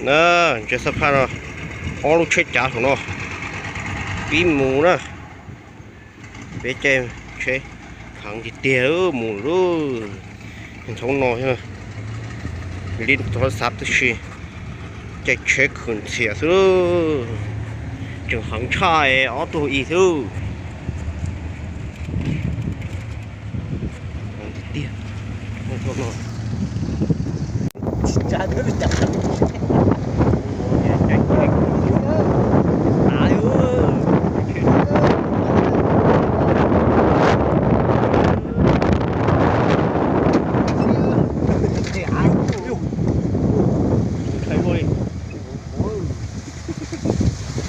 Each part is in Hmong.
Na, ntsia xab phaj no, ob lub tsheb cav saum no pib mus na. Peb caij tsheb heev tiag tiag mus lub ntxhov no, li tov xav tib si, caij tsheb khwv ntxhias xwb, tseem heev tshaj ob tug i xwb. Tiag tiag. Heev xwb, ais tas siav li. Ua no, qheb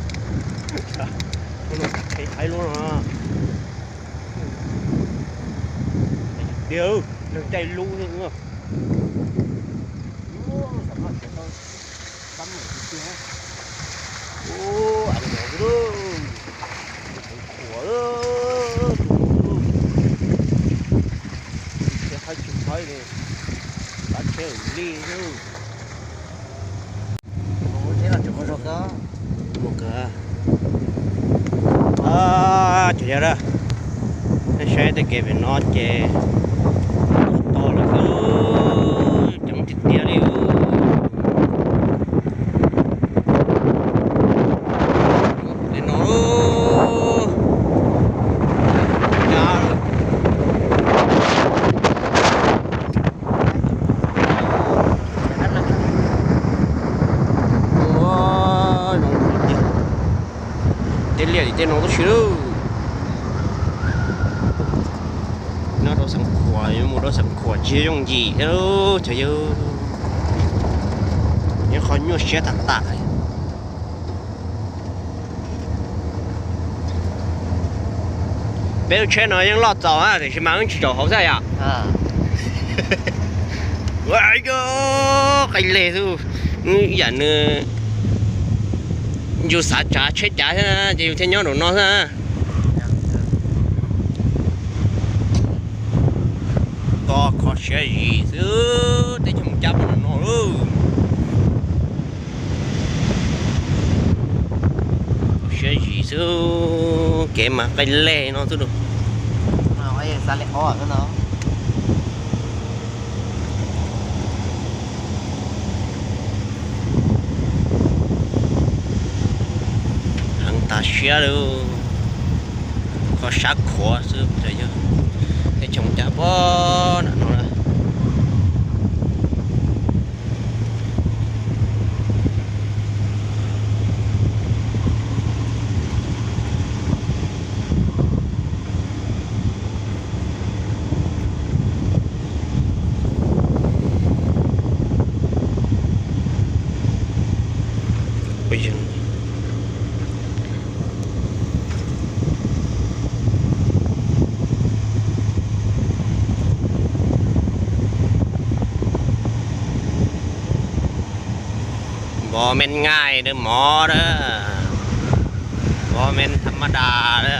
qheb lub no. Tiag, neeg caij lub thiab. Ub, av no xwb, khuav, tus no xwb, tsis haib tsis haib li, lab tsheb li xwb. Mus kawg. Cov yawg, nej saib tej kev pem no ces to lawm xwb, ceev tiag tiag li. Li no, tej liaj tim tej no tib si lawm. No rau Xeev Khuam, mus rau Xeev Khuam tsis yooj yim thiab cov yawg, yog qhov nyuaj siab tag tag. Peb lub tsheb no yeej loj txaus na, tiam sis mas wb tsis tsaum hauv xwb yom. Qaij leg xwb, yam nws, yus xav tsav tsheb cav thiab ces yus thiaj nyob nraum no xwb. Koj kho siab zis xwb, teb chaws Moos Cab puag nram no lauj. Kho siab zis xwb, kev mas qaij leg no xwb lauj. Heev tas siab li, kho sab khuav xwb, teb chaws Moos Cab puag nram no. Npov meej nqaij na mov na, npov meej tham ma das na.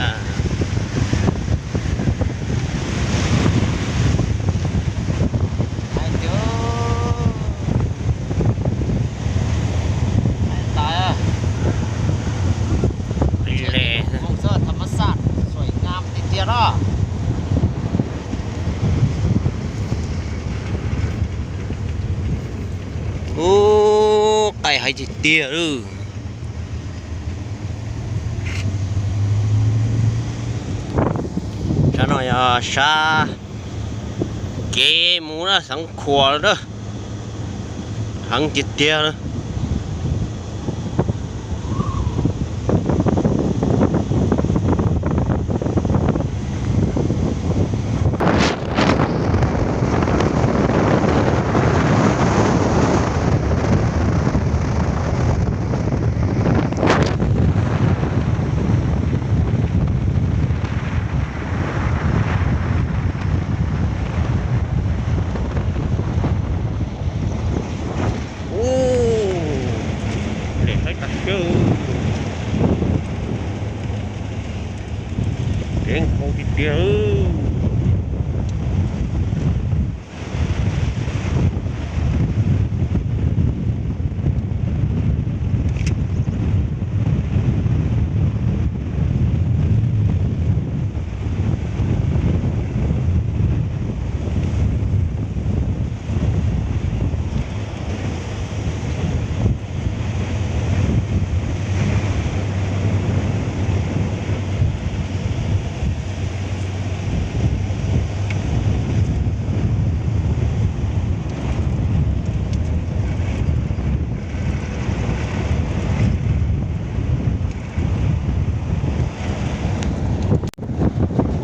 Tham ma das sawv ngam tiag tiag na. Ub, qaij heev tiag tiag lawm. Sab no yog sab kev mus na, Xeev Khuam na, heev tiag tiag lawm. Zoo nkauj tiag tiag.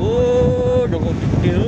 Ub, zoo nkauj tiag tiag.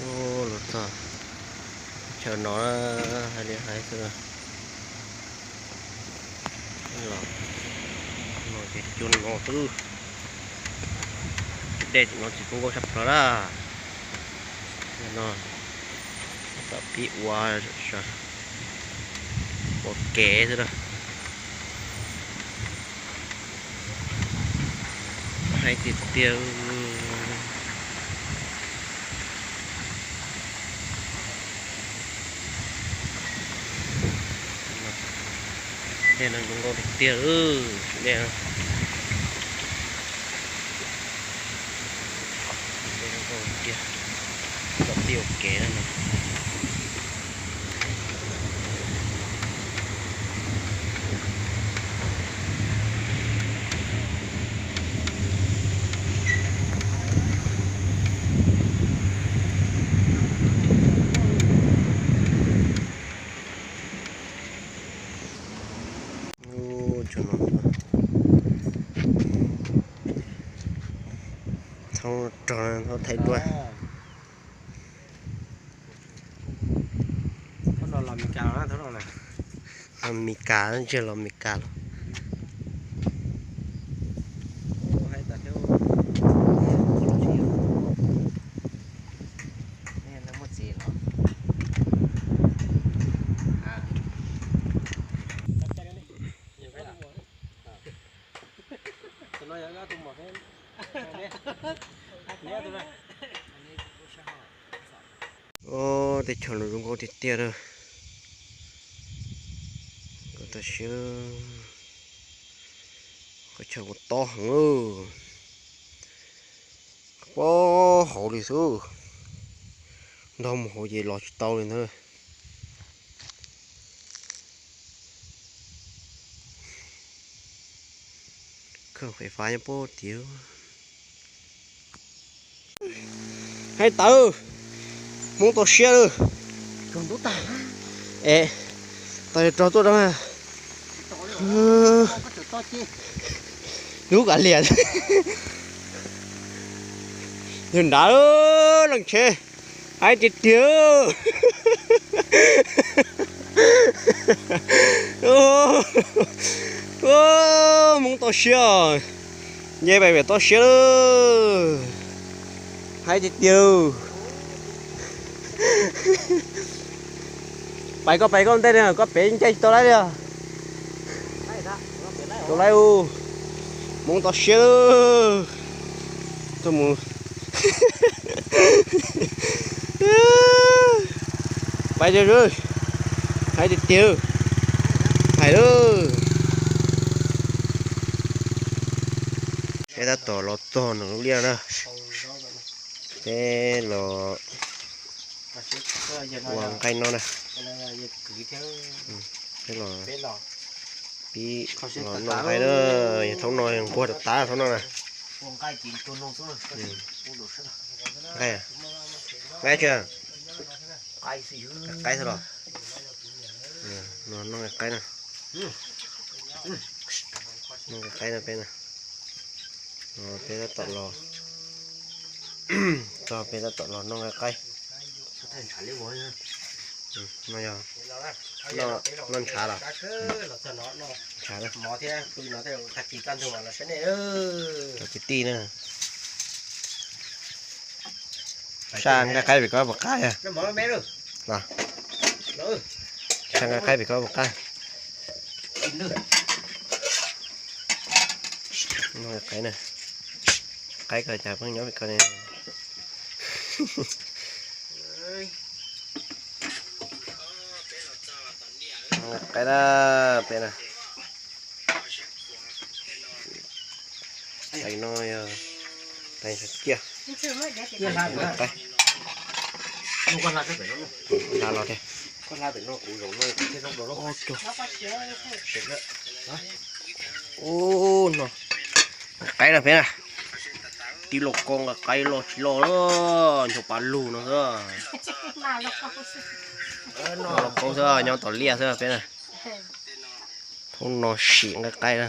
Ub, los txog chaw no hais li hais xwb. Los no ces cua no xwb. Dej tim no tsis zoo nkauj tshaj plaws lawm. No tam pib ua, ua kev xwb na. Hais tiag tiag. Dej no zoo nkauj tiag tiag. Dej, dej zoo nkauj tiag. Tam pib ua kev no. rog no thaij duab. Los Mes Kas, los Mes Kas, ntshe los Mes Kas los. Ob, teb chaws no zoo nkauj tiag tiag na. Nkauj tag siab. Qhov chaw kuj tob heev lawm. Pob hauv li xwb. Ntog mus hauv ces los tsis tau li ntag. Kheej fais fas nyob puag tid. Hais tawv, Hmoob tau siab lawm. Es, tau rog tuaj rau. Lub kav liam. Yog nrad leej tsheb. Hais tiag tiag. Hmoob toj siab os. Nce pais pem toj siab lawm. Hais tiag tiag. Pais koj pais koj ntej, koj pem ncaij tsis tau laib li os. Tau laib u. Hmoob toj siab lawm. Tuaj mus. Pais tiag, hais tiag tiag. Hais lawm. Peb tab tom los txog nws lub liaj na. Peb los ua nqaij noj na. Peb los pib los noj nqaij na. Yog thaum no nquag rau tav thaum no na. Nqaij, nqaib tsi? Qaib xwb los? Noj qaib na. Noj qaib na peb na. Peb tab tom los, txog peb tab tom los noj nqaij qaib. No yog noj ntshav los? Ntshav na. Cov kwv tij na. Saj nqaij qaib pem ko puas qab? Saj nqaij qaib pem ko puas qab? Noj qaib na. Qaib ko cas pheej nyob pem ko ne. Noj qaib na, peb na. Tais no yog tais ntshav ciaj. Qaib. Hla los thiab. Ub no, qaib na peb na. Tib los koj nqaij qaib los tsis los, nchuav pas lug no xwb. Los koob xwb, nyob tom liaj xwb peb na. Thaum no sim nqaij qaib na.